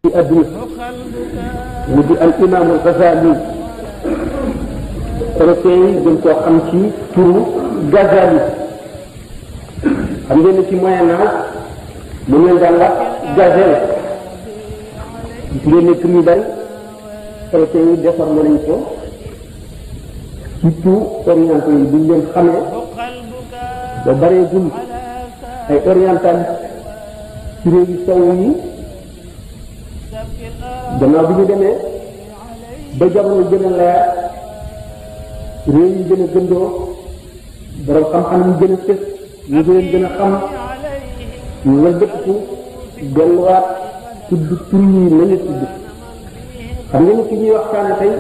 ci àdduna mu di al imam al Ghazali européen yi gën koo xam ci turu Ghazali xam ngeen ne ci moyen âge mu ngeen daan wax gazelle gis ngeen ne tur yu bari européen yi déformé nañ ko surtout orientaux yi buñ leen xamee ba bareegul ay oriental ci réew yi sow yi gannaaw bi ñu demee ba jamono gën a leer réew yi gën a gëndoo borom xam-xam yi gën a tëj ñu leen gën a xam ñu wëlbatiku delluwaat tudd tur yi nañu tudd xam nga ni ki ñuy waxtaane tey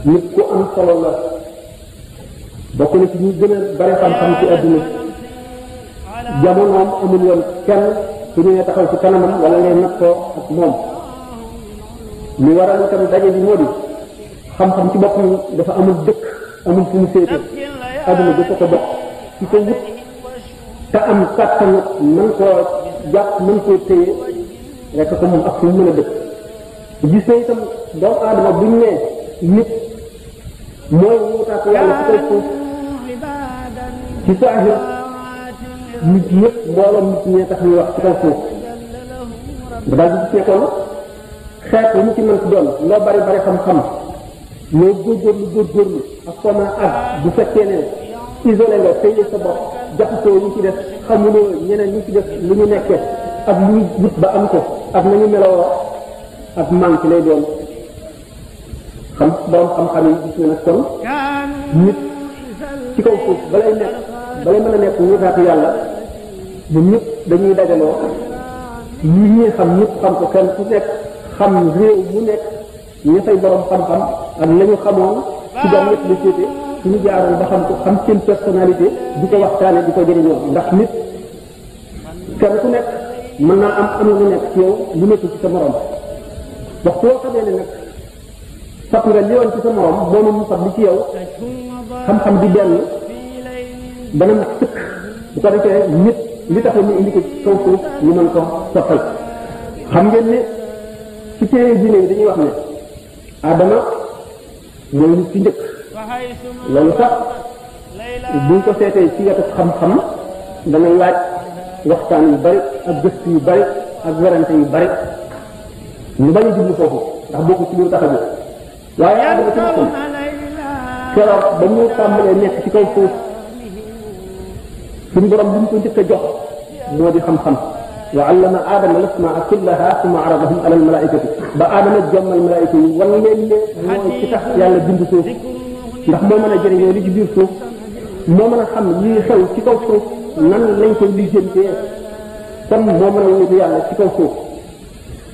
nit ku am solo la bokk na ci ñu gën a bari xam-xam ci àdduna jamonoom amul woon kenn su ñu taxaw ci kanamam wala ngay nattoo ak moom li waral itam daje bi moo di xam-xam ci boppam dafa amul dëkk amul fu mu féete àdduna dafa ko bokk ci ko wut te am kàttan mën koo jàpp mën koo téye rek ko moom ak fu mu mën a dëkk gis na itam doomu aadama bu ñu nee nit mooy wutaat yàlla ci koy suuf ci saahir nit ñëpp mbooloom nit ñee tax ñuy wax ci kaw suuf nga daal di gis ne kon xeet lu mu ci mën ci doon loo bari bari xam-xam loo góorgóorlu ak foo mën a àgg bu fekkee ne isolé nga téye sa bopp jaxasoo ñu ci def xamuloo ñeneen ñu ci def lu ñu nekkee ak lu ñu wut ba am ko ak nañu meloo ak manque lay doon xam borom xam-xam yi gis na nag kon nit ci kaw suuf balay mën a nekk wutaatu yàlla ñun ñëpp dañuy dajaloo ñi ñuy xam ñëpp xam ko kenn ku nekk xam réew mu nekk ña fay borom xam-xam ak la ñu xamoon ci gan ñëpp la féete suñu jaaroon ba xam ko xam seen personnalité di ko waxtaane di ko jëriñoo ndax nit kenn ku nekk mën naa am lu nekk ci yow lu nekk ci sa morom waxtu woo xamee ne nag fab nga li woon ci sa morom moom mu fab li ci yow xam-xam di benn dana mat sëkk bu ko defee nit li tax ñu indi ko ci kaw suuf ñu mën ko soppal xam ngeen ne ci téere diine yi dañuy wax ne Adama mooy nit ci njëkk loolu sax buñ ko seetee ci wetu xam-xam dana laaj waxtaan yu bari ak gëstu yu bari ak werante yu bari ñu bañ a jublu foofu ndax bokku ci lu tax a jóg waaye Adama ci boppam keroog ba mu tàmbalee nekk ci kaw suuf suñu borom li ñu ko njëkk a jox moo di xam-xam wa allama aadama al-asmaa kullaha thumma aradahum ala al-malaa'ikati ba aadama jommal malaayika yi wan leen ne mooy ci tax yàlla bind suuf ndax moo mën a jëriñoo li ci biir suuf moo mën a xam lii xew ci kaw suuf nan lañ koy lijjantee kon moo mën a wutu yàlla ci kaw suuf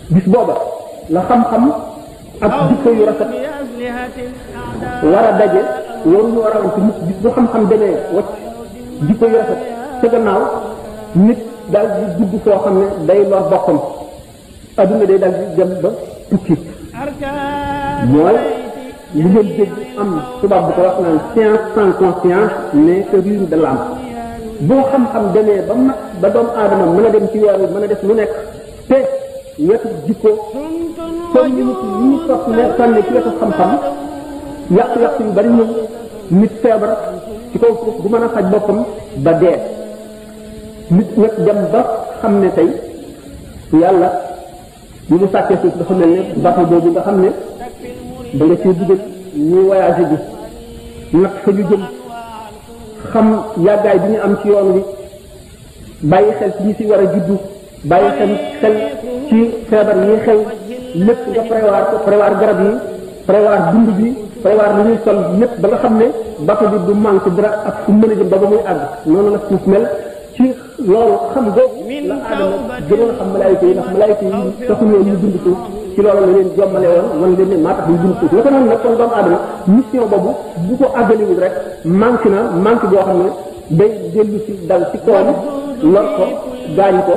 bis booba la xam-xam ak jikko yu rafet war a daje loolu ñu war a am ci nit bis bu xam-xam demee wacc jikko yu rafet ca gannaaw nit daal di dugg foo xam ne day lor boppam adduna day daal di dem ba tukki mooy li ngeen dégg am tubaab bu ko wax naan science sans conscience n'est que ruine de l'âme boo xam-xam demee ba mat ba doomu aadama mën a dem ci yoon mën a def lu nekk te wetu jikko comme ni ñu topp ne sànni ci wetu xam-xam yàq-yàq yu bari ñëw nit feebar ci kaw suuf du mën a faj boppam ba dee nit nag dem ba xam ne tey yàlla ñu mu sàkkee suuf dafa mel ne bateau boobu nga xam ne da nga ciy dugal ñuy voyagé bi nag fa ñu jëm xam yàggaay bi ñu am ci yoon wi bàyyi xel ci ñi si war a juddu bàyyi xel ci feebar yi xew lépp nga prévoir ko prévoir garab yi prévoir dund bi prévoir lu ñuy sol lépp ba nga xam ne bateau bi du manque dara ak fu mën a jëm ba muy àgg noonu la suuf mel ci loolu xam googu la aadama gënoon a xam malaayika yi ndax malaayika yi taxuñoo ñu dund suuf ci loolu la leen jommale woon wan leen ne maa tax ñu dund suuf la ko noonu nag kon doomu aadama mission boobu bu ko àggaliwul rek manque boo xam ne day dellu ci dal ci kawam lor ko gaañ ko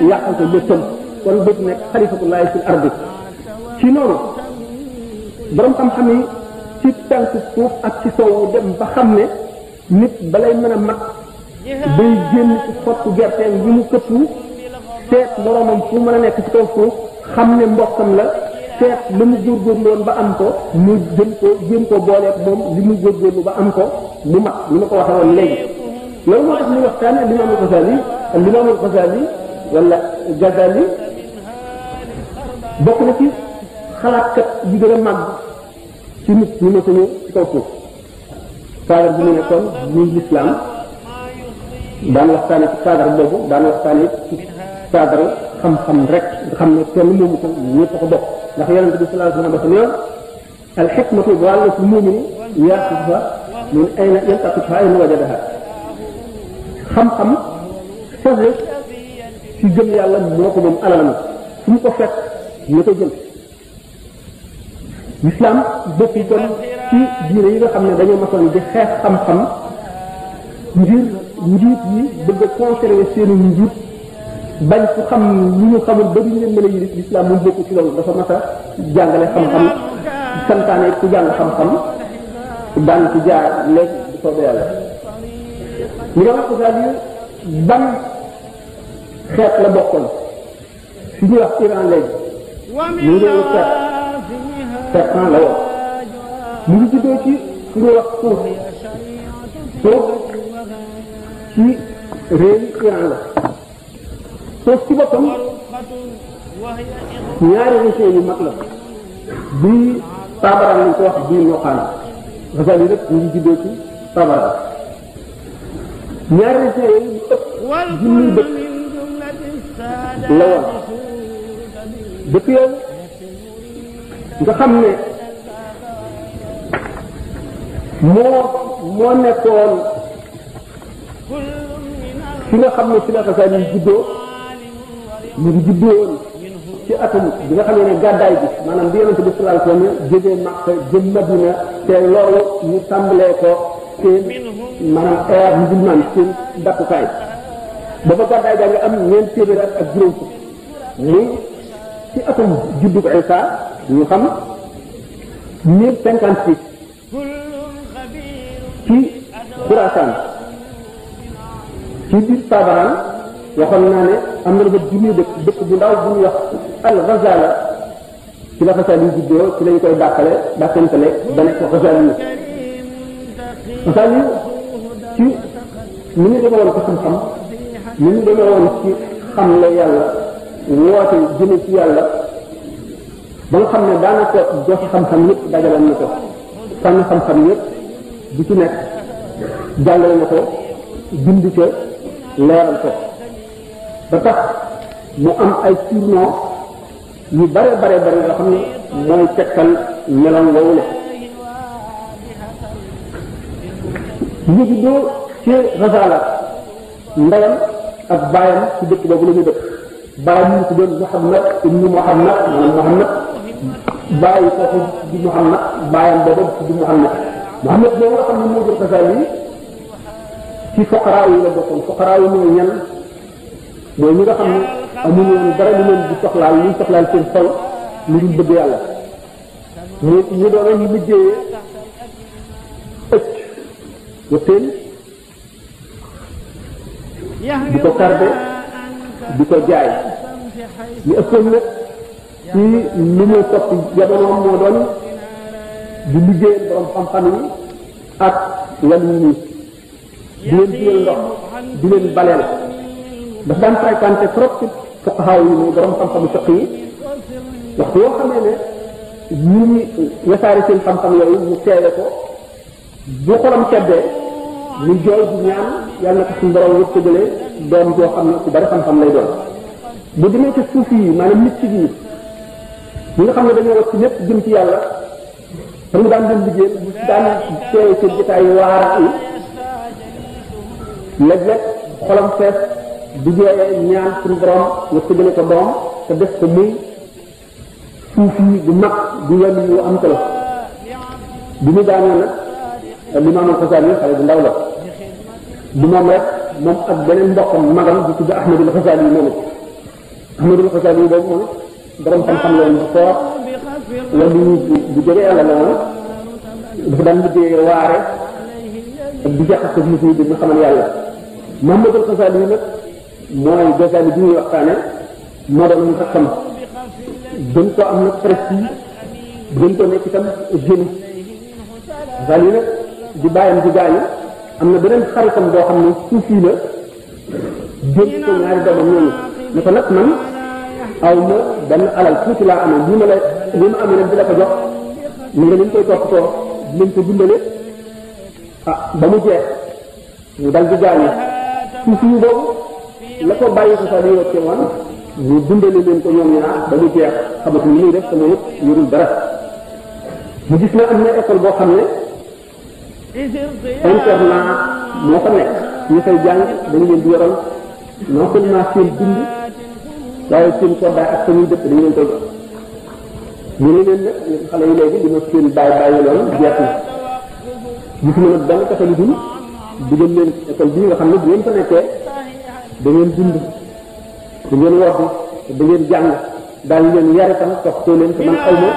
yàqal ko léppam kon bëgg nekk xalifatullahi fil ardi ci noonu borom xam-xam yi ci tànk suuf ak ci sowu dem ba xam ne nit balay mën a mat day génn ci xottu gerteem yi mu këppu seet moroomam fu mën a nekk ci kaw suuf xam ne mbokkam la seet la mu góorgóorlu ba am ko mu jëm ko booleeg moom li mu góorgóorlu ba am ko mu mat li ma ko waxee woon léegi loolu moo tax ñu waxtaane Imam al-Ghazali wala Ghazali bokk na ci xalaatkat yi gën a màgg ci nit ñi ma sañu ci kaw suuf cadre bi mu nekkoon muy l'islam daan waxtaane ci cadre boobu daan waxtaane ci cadre xam-xam rek nga xam ne kenn moomu ko ñëpp ko bokk ndax yonent bi sallallahu alayhi wasallam dafa ne al hikmatu dalatul mu'min yaqfa min ayna yaltaqitha ayna wajadaha xam-xam sagesse ci gëm yàlla moo ko moom alalam fu mu ko fekk ñu ko jël l'islam bokk kon ci diine yi nga xam ne dañoo masoon di xeex xam-xam ngir njiit yi bëgg a conserver seeni njiit bañ ku xam lu ñu xamul ba duñ leen mën a yilif l'islam mu bokk ci loolu dafa mas a jàngale xam-xam santaane ku jàng xam-xam daan ci jaar léegi di soobee yàlla ñu nga wax c'est-à-dire ban xeet la bokkoon fi ñuy wax Iran léegi ñu ngi leen serpent la woon mu ngi juddoo ci fi ñuy wax suuf ci réew Iran la suuf ci boppam ñaari régions yu mag la bii Tabaran lañ ko wax bii Noxaan Ghazali rek ñu ngi juddoo ci Tabaran ñaari régions yooyu ëpp junniy dëkk la woon dëkk yooyu nga xam ne moo nekkoon fi nga xam ne fi la Ghazali juddoo mu ngi juddoon ci atum bi nga xam ne gàddaay bi maanaam bi yonente bi sallallahu alayhi wasallam jógee Makka jëm Madina te loolu ñu tàmbalee ko seen maanaam ère musulman seen dakkukaay booba gàddaay gaa nga am ñeent téeméer ak juróom fukk muy ci atum juddu ko Isa ñu xam 1056 ci Xuraasaan ci biir Tabaran waxoon naa ne am na dafa junni dëkk bu ndaw bu ñuy wax al-Ghazala ci la Ghazali yi juddoo ci lañ koy dàkkantale ba nekk Ghazali yi Ghazali ci ni ñu demee woon ci xam-xam ni ñu demee woon ci xam la yàlla woote jëme ci yàlla ba nga xam ne daanaka joxe xam-xam yëpp dajaloon na ko fànn xam-xam yëpp bu ci nekk jàngale na ko bind ca leeral ko ba tax mu am ay surnom yu bare yoo xam ne mooy tekkal meloon woowu le ñu juddoo ci Ghazala ndeyam ak baayam ci dëkk boobu la ñu dëkk baayam ñu tuddoon Muhammad ibnu Muhammad maanaam Muhammad bàyyi kooku di Muhammad baayam boobu di Muhammad boobu nga xam ne moo jël Ghazali ci fuqaraa yi la bokkoon fuqaraa yi mooy ñan mooy ñi nga xam ne amuñu woon dara lu leen di soxlaal luy soxlaal seen xol lu dul bëgg yàlla ñu doon ñu liggéeyee ëcc wëttéen di ko karbe di ko jaay li ëppoon nag ci li muy soppi jamonoom moo doon di liggéeyal borom xam-xam yi ak wàllu yi di leen jiyal ndox di leen baleel daf daan fréquenté trop ci fuqaha yi muy borom xam-xamu fiqh yi waxtu yoo xamee ne ñu ngi wesaare seen xam-xam yooyu mu teewe ko bu xolam seddee mu jooy di ñaan yàlla na ko suñu borom wërsëgale doom joo xam ne ku bari xam-xam lay doon bu demee ci suuf yi maanaam nit ci ñi nga xam ne dañoo wax ci lépp jëm ci yàlla te mu daan dem liggéey daan teewe seen jotaay waara yi léeg-léeg xolam fees di jooyee ñaan suñu borom wërsëgale ko doom te def ko muy suuf yi bu mag di wàllu yu am solo bi mu daanoo nag Limaam al-Ghazali xale bu ndaw la du moom rek moom ak beneen mbokkam magam di tudd Ahmad al-Ghazali yi moom it Ahmad al-Ghazali yi boobu moom it borom xam-xam la woon bu foor wàllu bu jógee yàlla la woon dafa daan liggéey waare ak di jaxase nit ñi di xamal yàlla Muhammad al-Ghazali yi nag mooy Ghazali bi ñuy waxtaane moo doon rakkam gën ko am nag prestige gën ko nekk itam génie Ghazali nag di bàyyam di gaañu am na beneen xaritam boo xam ne suufi la dénk ko ñaari doomam ñooñu ne ko nag man aw ma benn alal tuuti laa amee li ma amee nag di la ko jox ñu nga leen koy toppatoo di leen ko dundale ba mu jeex ñu dal di gaañu suufi yu boobu la ko bàyyi ko sax di wacce woon ñu dundale leen ko ñoom ñaar ba mu jeex xamatu ni muy def sama yëpp yorul dara mu gis ne am na école boo xam ne internat moo fa nekk ñu fay jàng dañu leen di yoral non seulement seen dund waaye seen koddaay ak sañuy dëkk dañu leen koy jox ñu ne leen nag xale yi léegi li ma seen bàyyi loolu jeex na gis na nag benn kese lu dul digal leen école bii nga xam ne bu ngeen fa nekkee da ngeen dund da ngeen woddu da ngeen jàng daal leen yare tam toppatoo leen te man xaw ma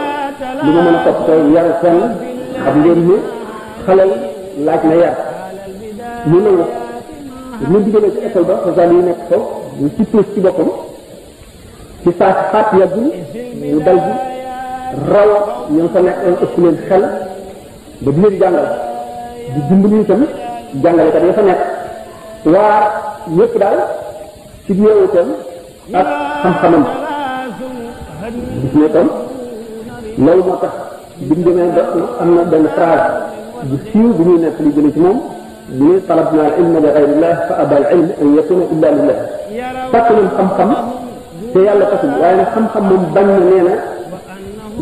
li ma mën a toppatoo yare fenn xam ngeen ne xalal laaj na yar ñu nangu ñu digalee ci école ba Ghazali yi nekk kaw ñu ci tuus ci boppam ci saa si xaat yàggul ñu dal bi raw ñoo fa nekk ëpp leen xel ba di leen jàngal di dimbali itam jàngalekat ya fa nekk waar ñëpp daal ci yeewutam ak xam-xamam gis ne tam loolu moo tax biñ demee ba am na benn phrase bu siiw bu ñuy nekk li jëlee ci moom bu ne talabna al ilma li ghayrillah fa aba al ilm an yakuna illa lillah fàkk nañ xam-xam te yàlla taxul waaye nag xam-xam moom bañ na nee na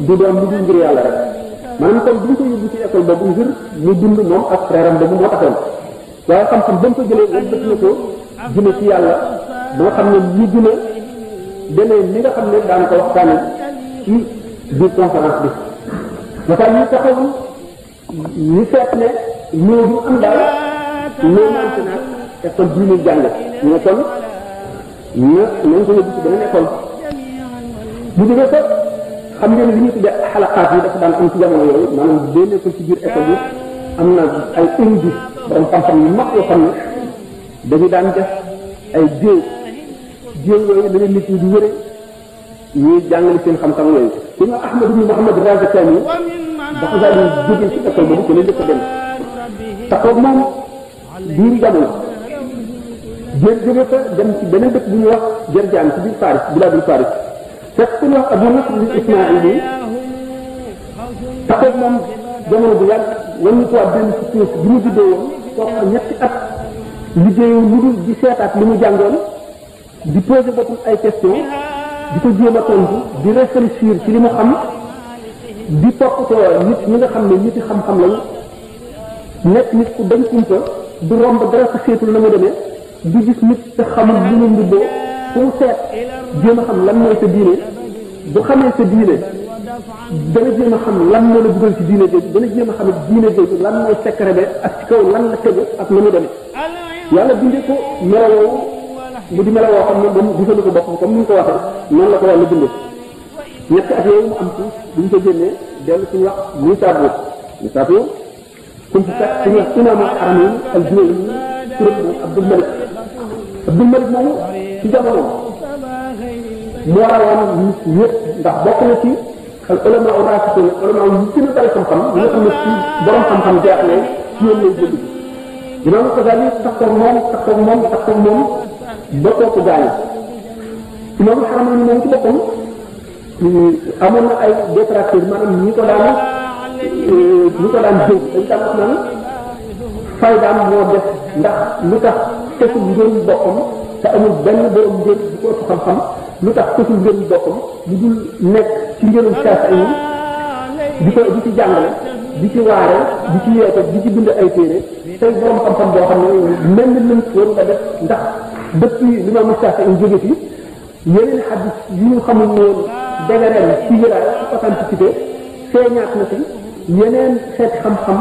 du doon lu dul ngir yàlla rek maanaam kon bu ñu ko yóbbu ci école boobu ngir mu dund moom ak frère am boobu moo taxoon waaye xam-xam ba mu ko jëlee wala def na ko jëme ci yàlla ba nga xam ne li gën a demee li nga xam ne daan ko waxtaane ci biir conférence bi dafa ñu taxawul ñu seet ne ñoo bu am daal ñoo nante nag école bii ñuy jàng ñu ne kon nañ ko yóbbu ci beneen école bu jógee ko xam ngeen li ñuy tuddee xalaqaat yi dafa daan am ci jamono yooyu maanaam boo nekkul ci biir école bi am na ay indi borom xam-xam yu mag yoo xam ne dañu daan def ay jéew yooyu da leen nit ñi di wëre ñuy jàngale seen xam-xam yooyu ku ñu Ahmad ibn Muhammad Razakani dafa daal di jógee ci école boobu ci la njëkk a dem taxaw moom biir jamono jóge fa dem ci beneen dëkk bu ñuy wax Jerjaan ci biir Faris bilaadul Faris fekk ku ñu wax Abu Nasr al-Ismaili taxaw moom jamono bu yàgg wàññi ko ak benn ci suuf bi mu juddoo woon toog ñetti at liggéeyu lu dul di seetaat li mu jàngoon di poser boppam ay questions di ko jéem a tontu di réfléchir ci li mu xam di toppatoo nit ñi nga xam ne nit yi xam-xam lañu nekk nit ku dañ kumpa du romb dara ko seetul na mu demee di gis nit te xamul li mu mbubboo fu mu seet jéem a xam lan mooy sa diine bu xamee sa diine dana jéem a xam lan moo la dugal ci diine jooju dana jéem a xam diine jooju lan mooy secret be ak ci kaw lan la tëgg ak na mu demee yàlla bindee ko melawoo mu di melawoo xam ne moom gisalu ko boppam comme ni ñu ko waxee noonu la ko yàlla bindee ñetti at yooyu mu am ci bu ñu ko génnee dellu suñu wax Moussa Bour comme ci sax suñu wax imaamu Harameyn al-Juwayni turam moom Abdul Malik moomu ci jamono moo rawoon nit ñëpp ndax bokk na ci al ulama ar-rasikun ulama yu gën a bari xam-xam yi nga xam ne ci borom xam-xam jaaxle ci yéen lay jënd imam Ghazali taxaw moom ba kooku gaañu imam Harameyn moom ci boppam amoon na ay détracteurs maanaam ñi ko daan jëw dañ daan wax naan faydaam moo def ndax lu tax tesul ngeen boppam te amul benn borom ngeen bu ko ëpp xam-xam lu tax tesul ngeen boppam lu dul nekk ci ngeenum Shaafi'i yi di ci jàngale di ci waare di ci yeete di ci bind ay téere tey borom xam-xam boo xam ne mel ni lënt waru nga def ndax depuis l'imam Shaafi'i jóge fi yeneen xadis yi ñu xamul woon dégareel ci wéraay ci authenticité feeñaat na fi yeneen xeeti xam-xam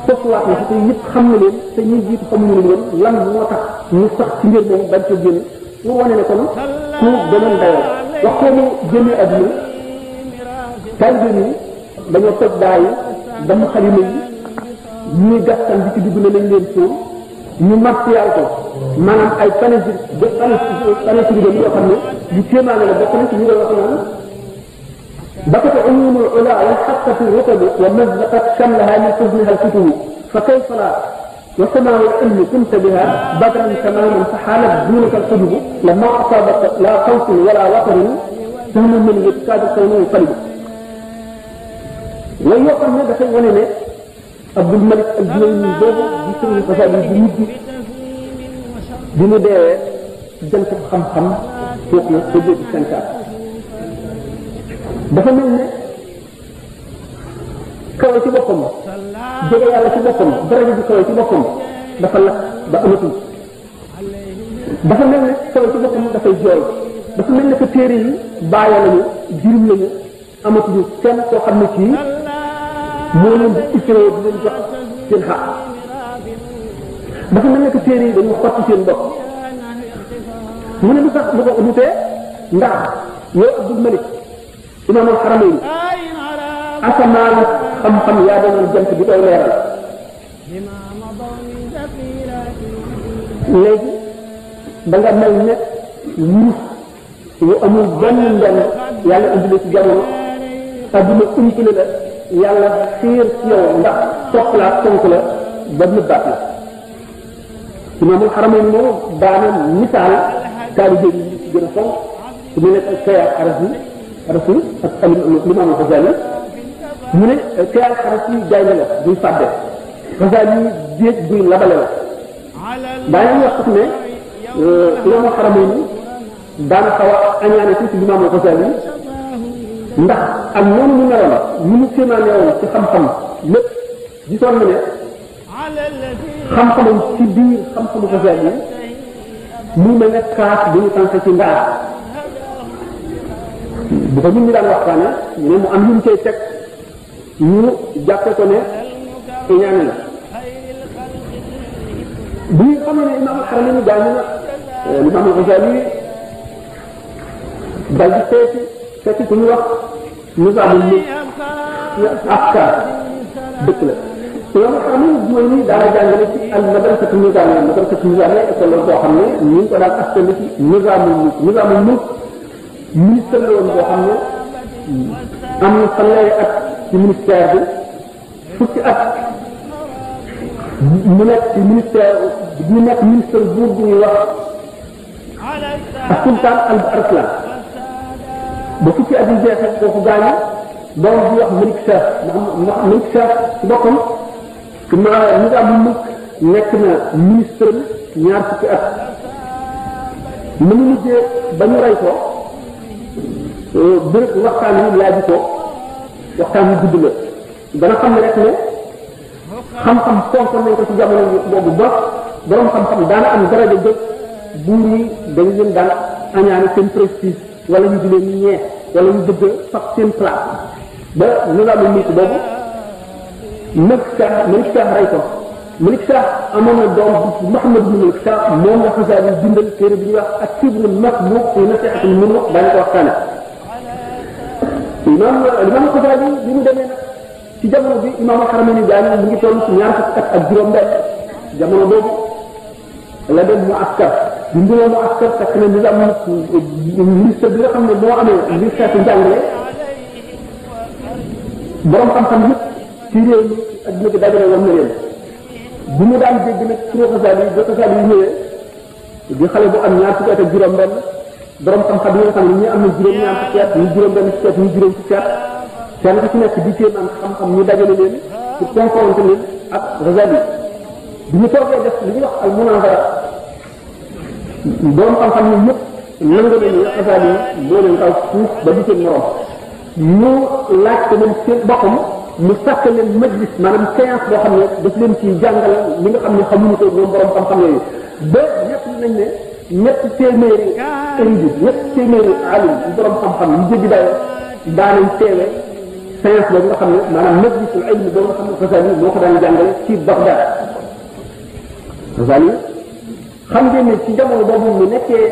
foofuwaat na fi te yëpp xam na leen te ñuy jiitu xamuñu leen woon lan moo tax ñu sax ci mbir moom bañ ko génne mu wane ne kon ku beneen dayoo wax ko mu génne adduna taalibe yi dañoo toj daa yi dama xalima yi ñuy gastan bi ci dugg na lañ leen fóor ñu martial ko maanaam ay panési bi yoo xam ne yu kéemaane la bokk na ci ñu doon wax naan بكت عيون العلا وانحقت الرطب ومزقت شملها من حزنها الكتب فكيف لا وسماء العلم كنت بها بدرا تماما فحالت دونك الحجب لما اصابت لا خوف ولا وطر سهم من يكاد كونه قلب ويقول هذا في وننه عبد الملك الجويني بوبو دي سيري فساد دي مجي دي مو ديوé jant xam-xam tok na ko jël sankat dafa mel ne kaw ci boppam jege yàlla ci boppam daraja bi kaw ci boppam dafa lakk ba amatul dafa mel ne kaw ci boppam dafay jooy dafa mel ne que téere yi bàyyi lañu jirim lañu amatuñu kenn koo xam ne kii moo leen di isroo di leen jox seen xaq dafa mel ne que téere yi dañu xotti seen bopp mu ne lu tax lu ko udutee ndax yow Abdul Malik imaamul xaramayni asamaan xam-xam yaa doonoon jant bi koy leeral léegi da nga mel ne wurus yu amul benn ndenn yàlla indi la ci jamono adduna umpale la yàlla xiir ci yow ndax topp la fonk la ba nëbbaat la imaamul xaramayni moom daana misaal taalibe yi ci gën a fonk su mu nekk Seex Arasi ak Imaam Xasaali mu ne Seex Arasi gaynde la buy fàdde Xasaali géej buy labale la daanañ wax sax ne Imaam Xaramayni daana xaw a añaane ci Imaam Xasaali ndax ak noonu mu meloon ni mu séemaane woon ci xam-xam lépp gisoon na ne xam-xamam ci biir xam-xamu Xasaali mu mel ne kaas bu ñu tànk ci ndaar bu ko nit ñi daan waxtaane ñu ne mu am ñu cay teg ñu jàppe ko ne iñaane la bi nga xam ne Imaam Xaramayni gaañu na Imaam Xasaali dal di seeti ku ñu wax nizaamul mulk afkaar dëkk la Imaam Xaramayni mooy ni daana jàngale ci al madrasatu nizaamiyya école boo xam ne ñu ngi ko daan askan ci nizaamul mulk ministre la woon boo xam ne am na fanweeri at ci ministère bi fukki at mu nekk ci ministère bi nekk ministre buur bu ñuy wax Sultan al-Arslan ba fukki at yi jeexee foofu gaañu doom bi wax Malik Shah Malik Shah ci boppam nizaamul mulk nekk na ministre ñaar fukki at mu ñu mujjee ba ñu rey ko bërëb waxtaan yi laaj ko waxtaan yu gudd la dana xam ne rek ne xam-xam fonk nañ ko ci jamono boobu ba borom xam-xam daana am daraja jot buur yi dañu leen daan añaane seen prestige wala ñu di leen ñee wala ñu bëgg fab seen place ba nizaamul mulk boobu Malik Shah rey ko Malik Shah amoon na doom bu Muhammad bin Malik Shah moom la Xasaali bindal téere bi ñuy wax ak Sibrul Masbuuq fi nasihatul muluk daañu ko waxtaane Imaam Xasaali bi mu demee nag ci jamono bi Imaam Xaramayni gaañu mu ngi toll ci ñaar fukki at ak juróom-benn jamono boobu la dem mu askar bi mu demee mu askar fekk na nizaam ministre bi nga xam ne moo amee li xeetu njàngale borom xam-xam yëpp ci réew mi ak dina ko dajale woon na leen bu mu daan dégg nag turu Xasaali ba Xasaali yi ñëwee di xale bu am ñaar fukki at ak juróom-benn borom xam-xam yi nga xam ne ñi am na juróom-ñaar fukki at ñu juróom-benn fukki at ñu juróom fukki at kenn ku ci nekk di téemaan xam-xam ñu dajale leen pour confronter leen ak Xasaali bi ñu toogee def li ñuy wax al munazara borom xam-xam yi ñëpp nangu nañu Xasaali moo leen raw fuuf ba di seen morom ñu laaj ko moom seen boppam mu sàkk leen majlis maanaam séance boo xam ne daf leen ci jàngal li nga xam ne xamuñu ko ñoom borom xam-xam yooyu ba ñett nañ ne ñetti téeméeri indi ñetti téeméeri alim borom xam-xam yu jéggi dayo daanañ teewe séance boobu nga xam ne maanaam majlisul ilmi boobu nga xam ne Xasaali moo ko daan jàngale ci Bagdad Xasaali xam ngeen ne ci jamono boobu mu nekkee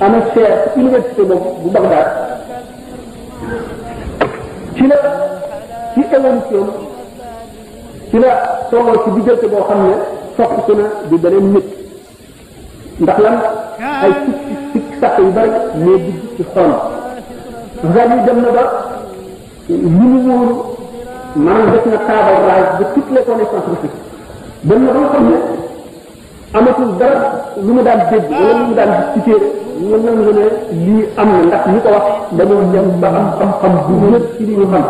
ana cher ci université boobu bu Bagdad ci la ci évolution ci la tolloo ci diggante boo xam ne soppiku na di beneen nit ndax lan ay sikk sàkk yu bari moo dugg ci xolam ndax yi dem na ba li mu wóoru maanaam def na taabal raay de toutes les connaissances reçues dem na ba nga xam ne amatul dara lu mu daan dégg wala lu mu daan gis ci téere ñu nangu ne lii am na ndax ñi ko wax dañoo dem ba am xam-xam bu wér ci li ñu xam